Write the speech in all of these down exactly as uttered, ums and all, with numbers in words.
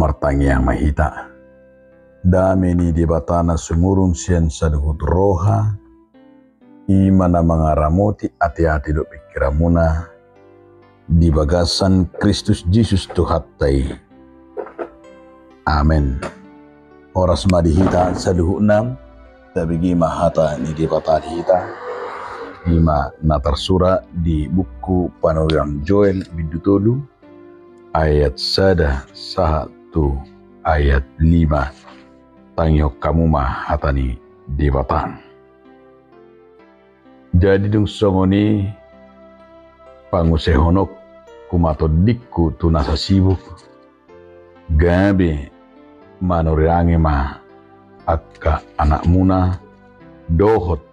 Martangiang ma hita. Dame ni Debata na sumurung sian saluhut roha, i ma na mangaramoti ateate dohot pingkiranmuna di bagasan Kristus Jesus Tuhanta i. Amen. Horas ma di hita saluhutna. Tabege ma hata ni Debata di hita, i ma na tarsurat di buku Panurirang Joel bindu tolu, ayat sada sahat tu ayat lima. Tangihon hamu ma hata ni Debata. Jadi dung songon i, pangusehononku ma tondingku tu nasa sibuk, gabe manurirangi ma angka anakmuna dohot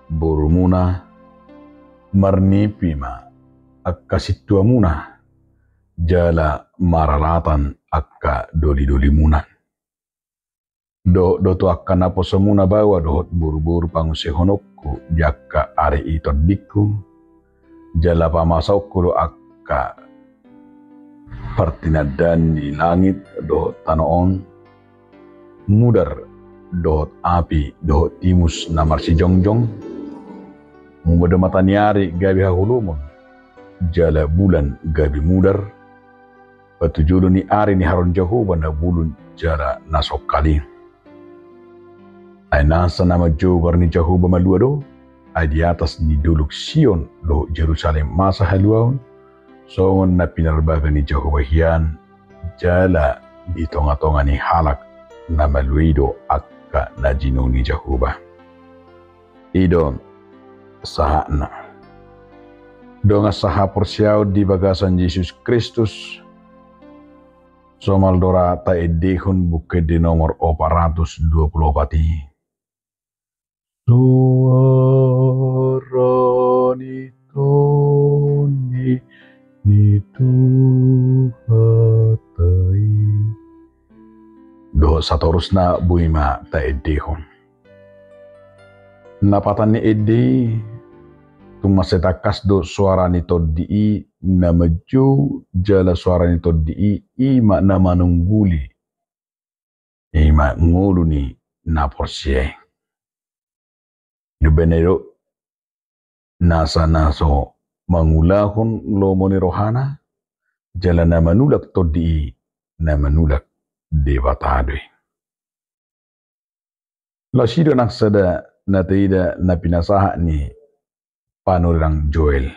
borumuna, marnipi ma angka sintuamuna, jala maralatan angka dolidolimuna. Dohot do tu angka naposomuna baoa dohot boruboru pangusehononku di angka ari i tondingku, jala pamasaonku do angka partinandaan ni langit dohot tano on, mudar dohot api dohot timus na marsijongjong. Mumodar mata ni ari gabe haholomon, jala bulan gabe mudar, patujolo ni ari ni haroan Jahowa na bolon jala na songkal i. Ai nasa na manjou goar ni Jahowa malua do, ai di atas ni dolok Sion dohot Jerusalem masa haluaon, songon na pinarbaga ni Jahowa hian, jala di tongatonga ni halak na malua i do angka na jinou ni Jahowa. I do sahatna. Dongan sahaporseaon di bagasan Jesus Kristus, somal do ra taendehon Buku Ende nomor opat ratus dua pulu opat i. Suara ni tondi ni Tuhanta i. Dohot satorusna boi ma taendehon. Napatan ni ende i, tung mansai tangkas do soara ni tondi i na manjou, jala soara ni tondi i, i ma na manungguli, i ma ngolu ni na porsea i. Dibaen i do nasa na so mangulahon lomo ni rohana, jala na manulak tondi i, na manulak Debata do i. Laos i do nang sada na taida na pinasahat ni Panurirang Joel.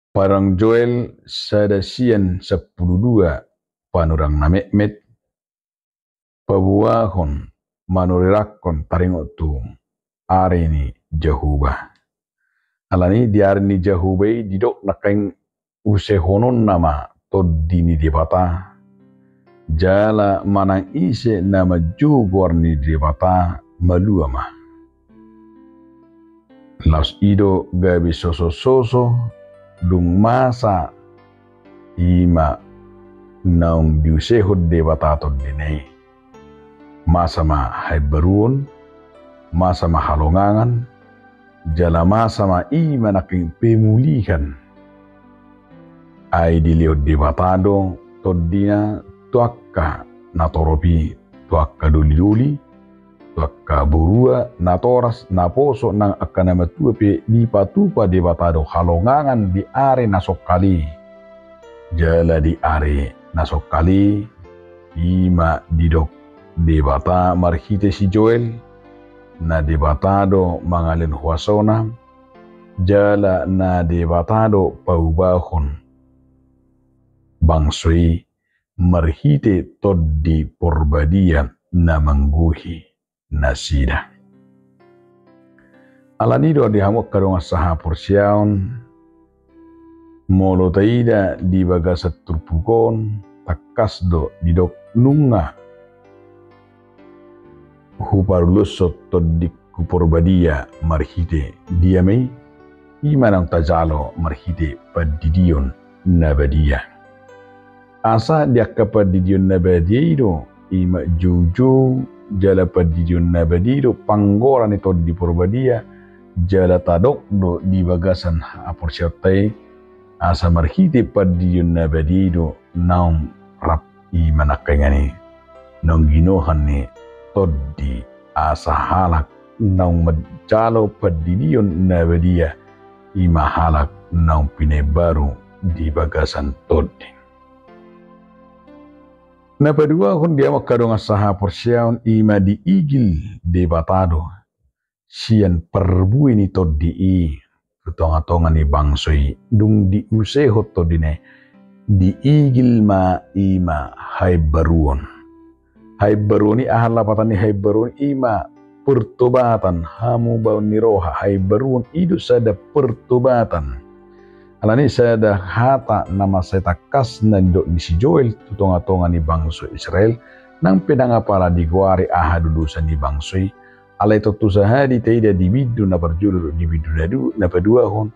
Panurirang Joel sada sian sampulu dua panurirang na metmet, paboahon manurirangkon taringot tu ari ni Jahowa. Alani di ari ni Jahowa i didok nangkaning usehononna ma tondi ni Debata, jala manang ise na manjou goar ni Debata malua ma. Laos i do gabe sosososo dung masa i ma naung diusehon Debata tondina i. Masa ma haimbaruon, masa ma halongangan, jala masa ma i ma nangkaning pemulihan. Ai dilehon Debata do tondina tu angka na torop i, tu angka dolidoli, tu angka borua, natoras, naposo nang angka na matua pe dipatupa Debata do halongangan di ari na songkal i. Jala di ari na songkal i, i ma didok Debata marhite si Joel, na Debata do mangalehon huasona, jala na Debata do paubahon bangso i marhite Tondi Porbadia na manggohi nasida. Alani do di hamu angka dongan sahaporseaon, molo taida di bagasan turpuk on, tangkas do didok nunga huparuloshon Tondingku Porbadia marhite dia ma i, i ma naung tajalo marhite pandidion na badia. Asa di angka pandidion na badia i do, i ma joujou jala pandidion na badia i do panggora ni Tondi Porbadia, jala tadok do di bagasan haporseaonta i, asa marhite pandidion na badia i do naung rap i ma nangkaningan i naung ginohan ni tondi, asa halak naung manjalo pandidion na badia, i ma halak naung pinaimbaru di bagasan tondi. Na paduahon di hamu angka dongan sahaporseaon, i ma diigil Debata do sian parbue ni tondi i tu tongatonga ni bangso i. Dung diusehon tondina i, diigil ma i ma haimbaruon. Haimbaruon i, aha lapatan ni haimbaruon i? I ma pertobatan, hamubaon ni roha. Haimbaruon i do sada pertobatan. Alani sada hata na mansai tangkas na nidok ni si Joel tu tongatonga ni bangso Israel, nang pe ndang apala digoari aha do dosa ni bangso i, alai tontu sahali taida di bindu na parjolo dohot di bindu na du-, na paduahon,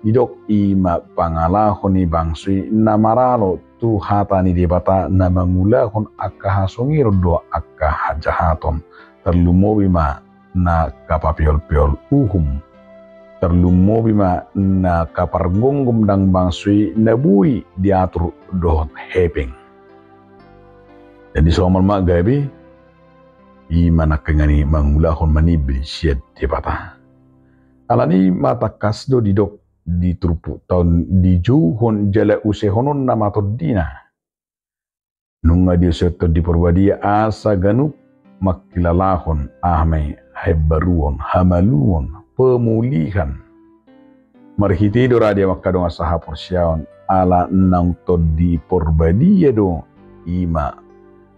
didok i ma pangalaho ni bangso i na maralo tu hata ni Debata na mangulahon angka hasongiron dohot angka hajahaton, tarlumobi ma na angka papeolpeol uhum, tarlumobi ma na angka pargomgom dang bangso i na boi diatur dohot hepeng. Jadi somal ma gabe i ma nangkaningan i mangulahon manimbil sian Debata. Alani i ma tangkas do didok di turpuk taon, dijouhon jala usehononna ma tondina. Nunga diusehon Tondi Porbadia asa ganup mangkilalahon aha ma i, haimbaruon, hamaluon, pemulihan. Marhite i do ra di hamu angka dongan sahaporseaon, ala naung Tondi Porbadia do i ma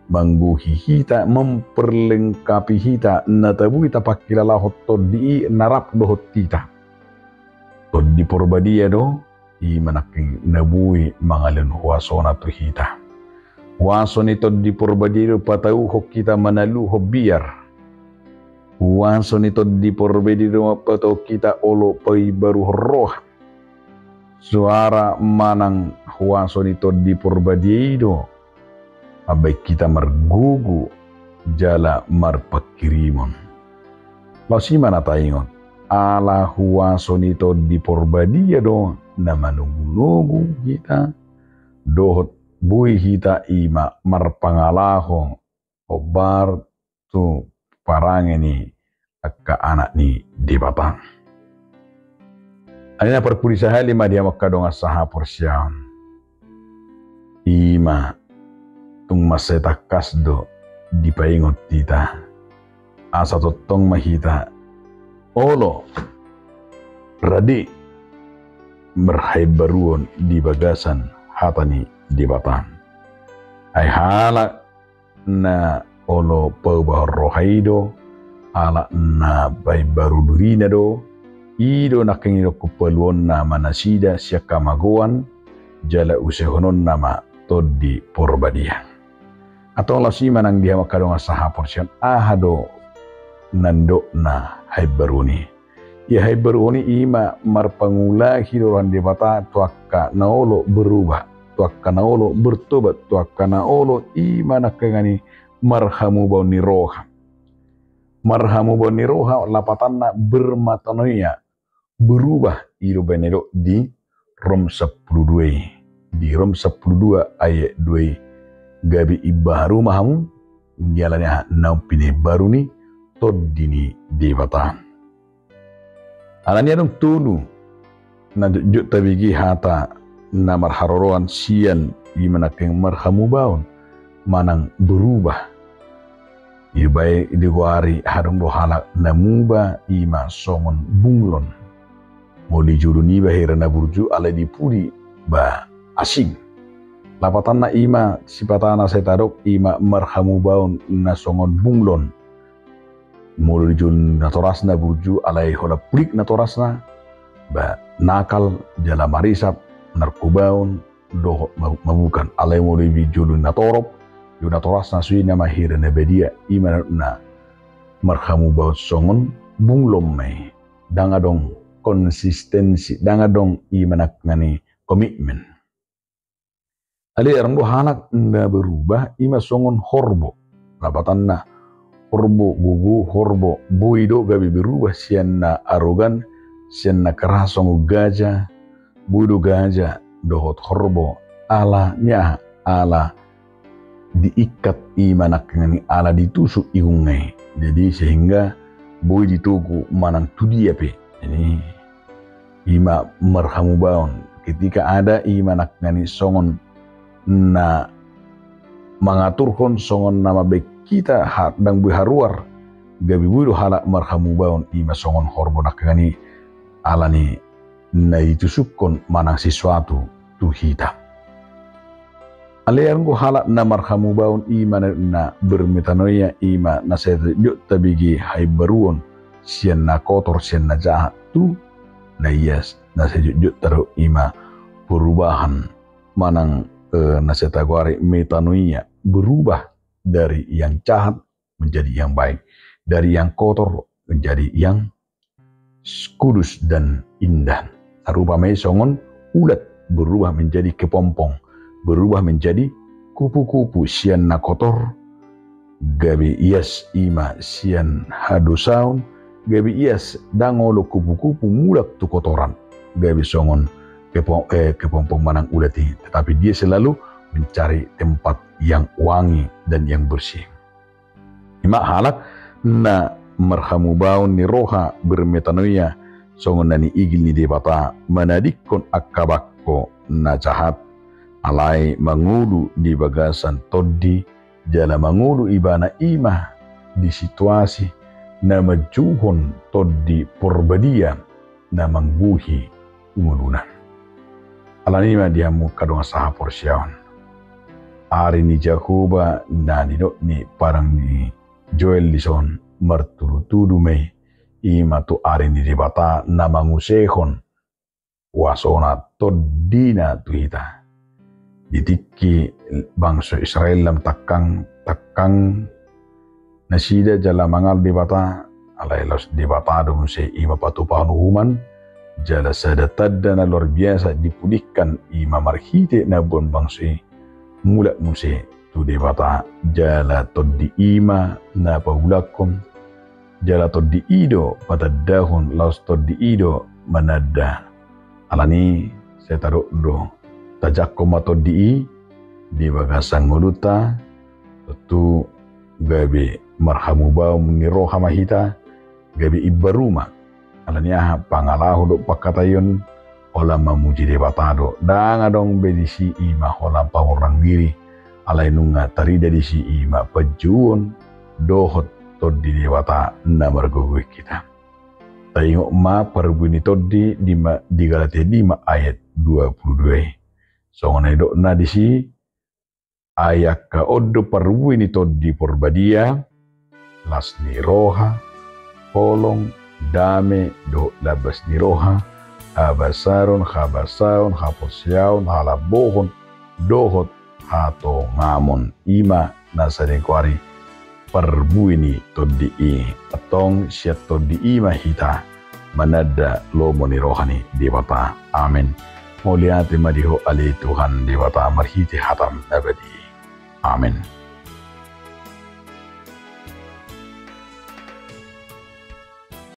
manggohi hita, memperlengkapi hita, na tabo i tapangkilalahon tondi i na rap dohot hita. Tondi Porbadia do i ma nangkin na boi mangalehon huasona tu hita. Huaso ni Tondi Porbadia do patauhon hita manaluhon biar. Huaso ni Tondi Porbadia do manghataion hita olo paimbaruhon roha. Soara manang huaso ni Tondi Porbadia i do mambahen hita margogo jala marpanghirimon. Laos i ma na taingot, ala huaso ni Tondi Porbadia do na manogunogu hita, dohot boi hita i ma marpangalaho hombar tu parange ni angka anak ni Debata. Alani na parpudi sahali ma di hamu angka dongan sahaporseaon, i ma tung mansai tangkas do dipaingot hita, asa tongtong ma hita olo rade marhaimbaruon di bagasan hata ni Debata. Ai halak na olo paubahon roha i do, halak na paimbaru dirina do, i do nangkin didok paluaonna ma nasida sian hamagoan, jala usehononna ma Tondi Porbadia. Antong laos i ma nang di hamu angka dongan sahaporseaon, aha do na nidokna haimbaruon i? Ia haimbaruon i i ma marpangulahi do roha ni Debata tu angka na olo berubah, tu angka na olo bertobat, tu angka na olo i ma nangkaningan i marhamubaon ni roha. Marhamubaon ni roha lapatanna bermetanoia, berubah, i do baen na didok di Rom sampulu dua i, di Rom sampulu dua ayat dua i, gabe imbaru ma hamu, di ala ni aha, naung pinaimbaru ni Tondi ni Debata. Alani adong tolu na jotjot tabege hata na marharoroan sian i ma nangkin marhamubaon manang berubah. Dibaen digoari, adong do halak na muba i ma songon bunglon. Molo di jolo niba hira na burju, alai di pudi ba asing. Lapatanna i ma sipata na sai tadok i ma marhamubaon na songon bunglon. Molo di jolo natorasna burju, alai holan pudik natorasna, ba nakal jala marisap, narkobaon dohot ma-, mabukan. Alai molo di jolo natorop, jolo natorasna, sude nama hira na badia, i ma na marhamubaon songon bunglon ma i. Ndang adong konsistensi, ndang adong i ma nangkaningan i komitmen. Alai adong do halak na berubah i ma songon horbo. Lapatanna horbo gogo, horbo boi do gabe berubah sian na arogan, sian na keras songon gaja, boi do gaja dohot horbo ala ni aha, ala diikat i ma nangkaningan i ala ditusuk igungna i. Jadi sehingga boi ditogu manang tu dia pe. Jadi i ma marhamubaon. Ketika ada i ma nangkaningan i songon na mangaturhon, songon na mambaen hita ha-, ndang boi haruar, gabe boi do halak marhamubaon i ma songon horbo nangkaningan i, ala ni na ditusukkon manang sesuatu tu hita. Alai anggo halak na marhamubaon i ma na bermetanoia, i ma na sai jotjot tabege haimbaruon sian na kotor, sian na jahat tu na ias, na sai jotjot tadok i ma perubahan manang, eh, na sai tagoari metanoia, berubah dari yang jahat menjadi yang baik, dari yang kotor menjadi yang kudus dan indah. Sarupa ma i songon ulat berubah menjadi kepompong, berubah menjadi kupu-kupu sian na kotor, gabe ias i ma sian hadosaon, gabe ias ndang olo kupu-kupu mulak tu kotoran, gabe songon kepo-, eh, kepompong manang ulat i, tetapi dia selalu mencari tempat yang wangi dan yang bersih. I ma halak na marhamubaon ni roha, bermetanoia songon na niigil ni Debata, manadingkon angka bangko na jahat, alai mangolu di bagasan Tondi, jala mangolu ibana i ma di situasi na manjouhon Tondi Porbadia na manggohi ngoluna. Alani i ma di hamu angka dongan sahaporseaon, ari ni Jahowa na nidok ni parang ni Joel dison martudu-tudu ma i, i ma tu ari ni Debata na mangusehon kuasona, tondina tu hita. Di tingki bangso Israel lam tangkang, tangkang nasida jala mangalap Debata, alai laos Debata do muse i ma patupahon uhuman, jala sada tanda na luar biasa dipulihkan, i ma marhite na boan bangso i mulak muse tu Debata, jala Tondi i ma na paulakhon, jala Tondi i do patandahon, laos Tondi i do mananda. Alani i sai tadok do, tajangkon ma Tondi i di bagasan ngolunta, tontu gabe marhamubaon ni roha ma hita, gabe imbaru ma. Alani aha? Pangalaho dohot pangkataion holan mamuji Debata do. Ndang adong be disi i ma holan pamurang diri, alai nunga tarida disi i ma panjouon dohot Tondi Debata na margogohi hita. Taingot ma parbue ni Tondi di ma-, di Galatia lima ayat dua puluh dua i. Songon na nidokna disi, ai angka on do parbue ni Tondi Porbadia: las ni roha, holong, dame, dohot lambas ni roha, habasaron, habasaon, haporseaon, halambohon, dohot hatongamon. I ma na sadegoari parbue ni Tondi i. Antong sian Tondi i ma hita mananda lomo ni roha ni Debata. Amen. Mauliate ma di Ho ale Tuhan Debata marhite hataM na badia i. Amen.